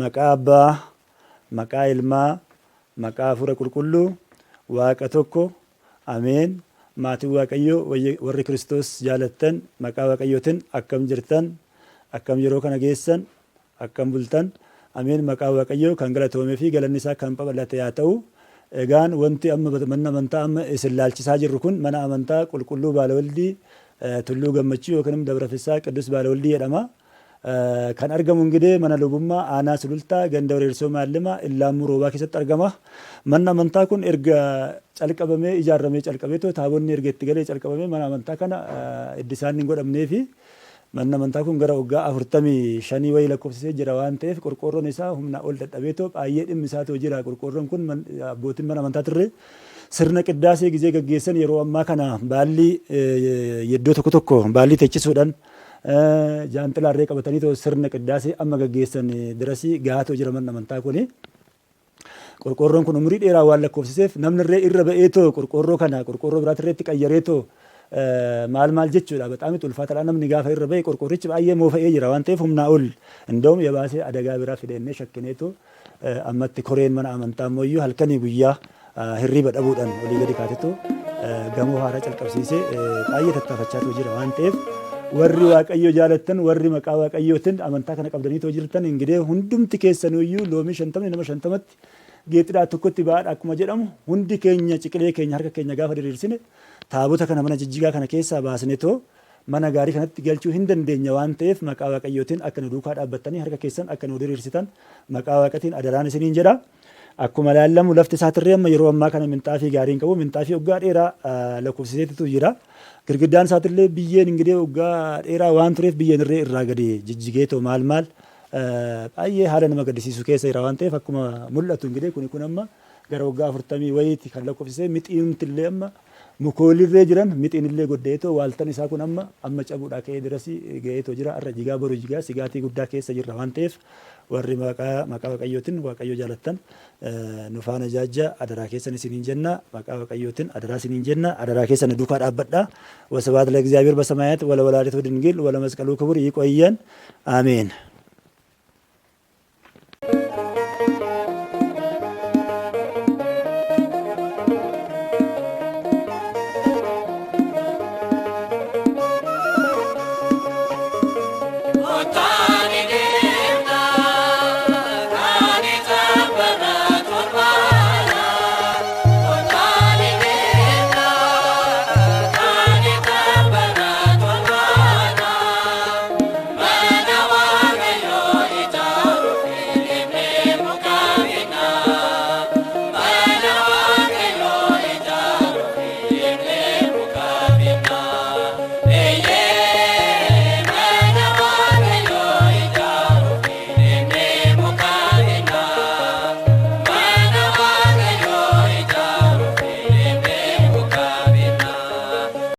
Maqaa Abbaa, maqaa Ilmaa, maqaa Hafuura Qulqulluu, Waaqa tokko, Ameen. Maatiin Waaqayyoo warri Kiristoos jaalattan maqaa Waaqayyootiin akkam jirtan, akkam yeroo kana geessan, akkam bultan. Ameen. Maqaa Waaqayyoo kan galatoomee fi galanni isaa kan babal'ate haa ta'u. Egaan wanti amma manni amantaa amma isin laalchisaa jirru kun mana amantaa Qulqulluu Baalawaldii Tulluu Gammachuu yookiin Dabra Fissaa Qiddus Baalawaldii jedhama. Kan argamu ingidee mana lubummaa aanaa Sulultaa ganda Wareersoo Maallima Illaammuu Roobaa keessatti argama. Manni amantaa kun erga calqabamee ijaaramee calqabeetoo taabonni erga itti galee calqabamee mana amantaa kana iddisaan hin godhamnee fi manni amantaa kun gara waggaa 45 wayii lakkoofsisee jira waan ta'eef qorqoorroon isaa humna ol dadhabeetoo baay'ee dhimmi isaatoo jira. Qorqoorroon kun abbootiin mana amantaa turre sirna qiddaasee gizee gaggeessan yeroo ammaa kana baallii iddoo tokko tokko baallii teechisuudhaan jaanxilaarree qabatanii too sirna qiddaasee amma gaggeessan dirasii gahaatoo jira manni amantaa kuni. Qorqoorroon kun umurii dheeraa waan lakkoofsiseef namni irree irra ba'ee too qorqoorroo kana qorqoorroo biraatti irreetti qayyaree too maal maal jechuudha. Baxaamitti ulfaataadha namni gaafa irra ba'e qorqoorrichi baay'ee moofa'ee jira waan ta'eef humnaa ol indoom yabaasee adagaa biraa fideennee shakkineetoo ammatti koreen mana amantaa ammoo halkanii guyyaa hirriiba dhabuudhaan olii gadi kaatetu gamoo haaraa calqabsiisee baay'ee tattaafachaatu jira waan ta'eef warri Waaqayyo jaalattan warri maqaa Waaqayyootiin amantaa kana qabdaniitoo jirtan ingidee hundumti keessanuyyuu loomii 50 nama 50tti geexidhaa tokkotti ba'aadha akkuma jedhamu hundi keenya ciqilee keenya harka keenya gaafa diriirsine taabota kana mana jijjigaa kana keessaa baasnetoo mana gaarii kanatti galchuu hin dandeenya waan ta'eef maqaa Waaqayyootiin akka nu duukaa dhaabbattanii harka keessan akka nu diriirsitan maqaa Waaqatiin adaraan isiniin jedha. Akkuma laallamu lafti isaatirree amma yeroo ammaa kana minxaafii gaarii hin qabu. Minxaafii waggaa dheeraa lakkoofsiseetu jira. Girgiddaan isaatillee biyyeen ingidee waggaa dheeraa waan tureef biyyeen irree irraa gadi jijjigeetoo maal maal baay'ee haala nama gaddisiisu keessa jira waan ta'eef akkuma mul'atu ingidee kuni kun amma gara waggaa 40 wayiiti kan lakkoofsisee mixiinumtillee amma mukoolirree jiran mixiinillee goddeetoo waaltan isaa kun amma amma cabuudhaa ka'ee dirasii ga'eetoo jira har'a jigaa boru jigaa sigaatii guddaa keessa jirra waan ta'eef warri maqaa maqaa Waaqayyootiin Waaqayyo jaalattan nu faana jaajja adaraa keessan isiniin jenna maqaa Waaqayyootiin adaraa isiniin jenna adaraa keessan nu duukaa dhaabbadha ወስብሐት ለእግዚአብሔር በሰማያት ወለወላዲቱ ድንግል ወለመስቀሉ ክቡር። ይቆየን። አሜን።